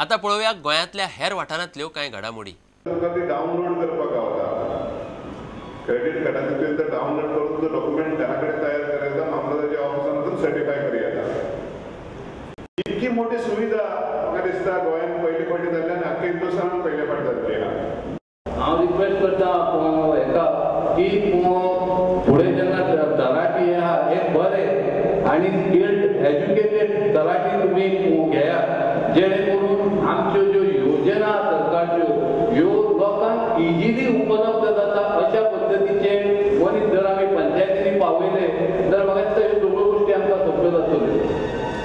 आतां पळोवया गोंयांतल्या हेर वाठारांतल्यो कांय घडामोडी. डावनलोड करपाक गावता क्रेडीट कार्डाचें डावनलोड करून तो डॉक्युमेंट घरा कडेन तयार करायचा, मामलेदाराच्या ऑफिसांतून सर्टिफाय करूं येता. इतकी मोठी सुविधा म्हाका दिसता गोंयांत पयले फावटी जाल्ल्यान आख्खे हिंदुस्थानान पयले फावटी जाल्ली आहा. हांव रिक्वेस्ट करता हेका की फुडें जेन्ना तलाठी आहा हे बरें आनी स्किल्ड एज्युकेटेड तलाठी तुमी घेयात, जेणे करून आमच्यो ज्यो योजना सरकारच्यो ह्यो लोकांक इजिली उपलब्ध जाता अशा पद्दतीचे मनीस जर आमी पंचायतींनी पावयले तर म्हाका दिसता ह्यो सगळ्यो गोश्टी आमकां सोंप्यो जातल्यो.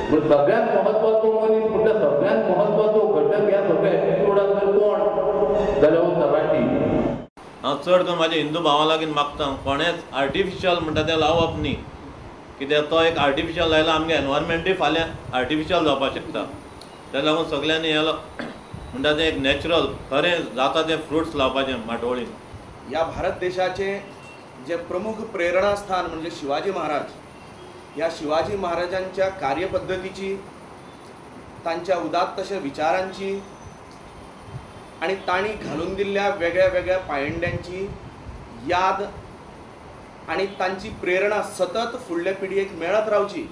पूण सगळ्यांत म्हत्वाचो मनीस म्हणटा सगळ्यांत म्हत्वाचो घटक ह्या सगळ्या एपिसोडान जर कोण जाल्यार हो तलाठी. हांव चड करून म्हाज्या हिंदू भावां लागीं मागता कोणेंच आर्टिफिशियल म्हणटा तें लावप न्ही, कित्याक तो एक आर्टिफिशियल लायला आमगे एनवायरमेंटूय फाल्यां आर्टिफिशियल जावपाक शकता. ताका लागून सगळ्यांनी हें म्हणटा तें एक नॅचरल खरें जाता तें फ्रुट्स लावपाचें माटोळीन. ह्या भारत देशाचें जें प्रमुख प्रेरणास्थान म्हणजे शिवाजी महाराज, ह्या शिवाजी महाराजांच्या कार्यपद्दतीची, तांच्या उदात्त अशा विचारांची आनी तांणी घालून दिल्ल्या वेगळ्या वेगळ्या पायंड्यांची याद आनी तांची प्रेरणा सतत फुडल्या पिळगेक मेळत रावची.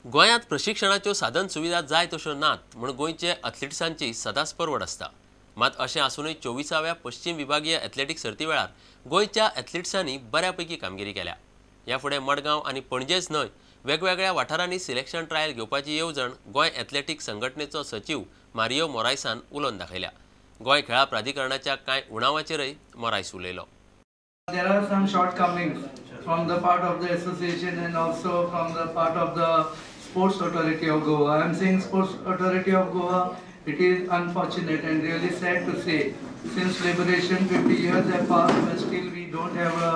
गोंयांत प्रशिक्षणाच्यो साधन सुविधा जाय तश्यो नात म्हूण गोंयचे एथलिट्सांची सदांच परवड आसता. मात अशें आसूनय 24व्या पश्चिम विभागीय एथलेटीक सर्ती वेळार गोंयच्या एथलिट्सांनी बऱ्यापैकी कामगिरी केल्या. ह्या फुडें मडगांव आनी पणजेच न्हय वेगवेगळ्या वाठारांनी सिलेक्शन ट्रायल घेवपाची येवजण गोंय एथलेटीक संघटनेचो सचीव मारियो मोरायसान उलोवन दाखयल्या. गोंय खेळा प्राधिकरणाच्या कांय उणावाचेरय मोरायस उलयलो. There are some shortcomings from the part of the association and also from the part of the Sports Authority of Goa. I am saying Sports Authority of Goa, it is unfortunate and really sad to say, since liberation 50 years have passed, but still we don't have a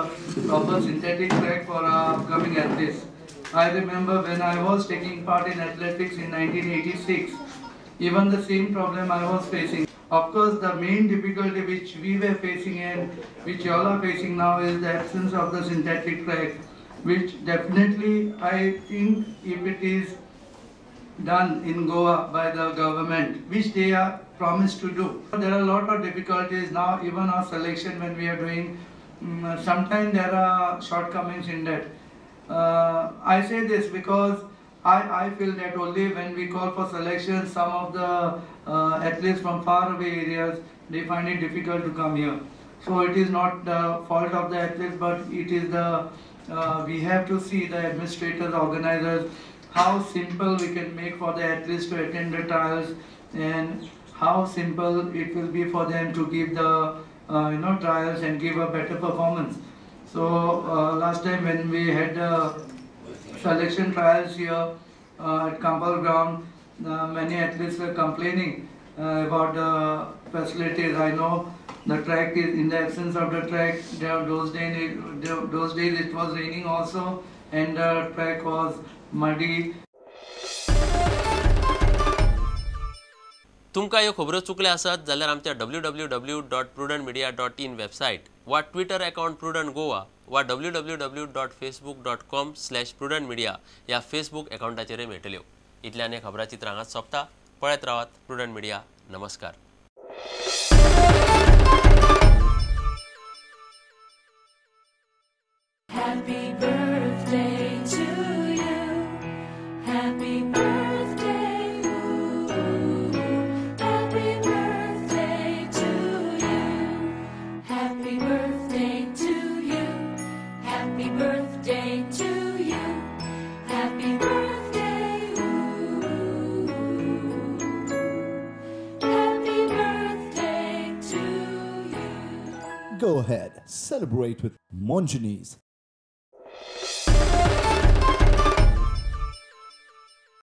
proper synthetic track for our upcoming athletes. I remember when I was taking part in athletics in 1986, even the same problem I was facing. Of course, the main difficulty which we were facing and which you all are facing now is the absence of the synthetic track, which definitely I think if it is done in Goa by the government, which they are promised to do. There are a lot of difficulties now, even our selection when we are doing, sometimes there are shortcomings in that. I say this because I feel that only when we call for selection, some of the athletes from far away areas, they find it difficult to come here. So it is not the fault of the athletes, but it is the, we have to see the administrators, organizers, how simple we can make for the athletes to attend the trials and how simple it will be for them to give the trials and give a better performance. So last time when we had the selection trials here at Campal ground, many athletes were complaining about the facilities. I know the track is, in the absence of the track, there, those days it was raining also and the track was muddy. तुमकां ह्यो खबरो चुकल्या आसत जाल्यार आमच्या www.prudentmedia.in website वा Twitter account prudent Goa वा www.facebook.com/prudentmedia ह्या Facebook अकाउंटाचेरय मेळटल्यो. इतल्यान हें खबराचित्र हांगाच सोंपता. पळयत रावात प्रुडंट मिडिया. नमस्कार. Happy birthday to you. Happy birthday, ooh. Happy birthday to you. Happy birthday to you. Happy birthday to you. Happy birthday, ooh. Happy birthday to you. Go ahead, celebrate with Monginis.